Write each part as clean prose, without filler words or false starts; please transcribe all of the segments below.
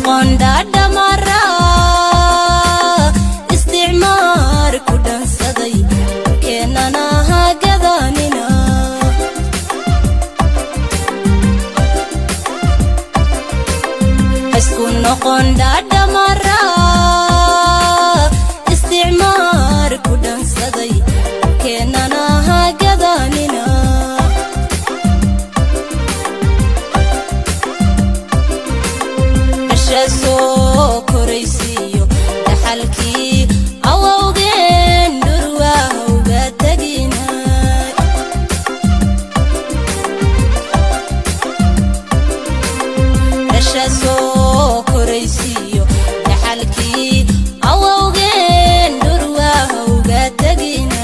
Noqon dhadhamara isticmaar ku dhansaday, keenana ha gadanina. Isku noqon dhadhamara isticmaar ku dhansaday, keenana ha gadanina. Dhasha soo koraysiiyo dhaxalkii awowgeen dhurwaahowga tegina. Dhasha soo koraysiiyo dhaxalkii awowgeen dhurwaahowga tegina.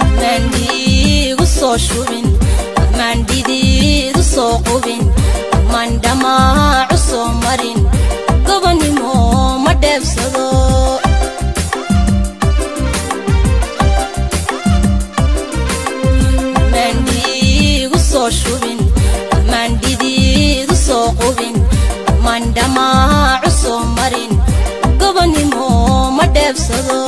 Amaan dhiigu soo shubin, amaan dhidiidu soo qubin, amaan dhamaacu soo marin, gobonnimo ma dheebsado. Amaan dhiigu soo shubin, amaan dhidiidu soo qubin, amaan dhamaacu soo marin, gobonnimo ma dheebsado.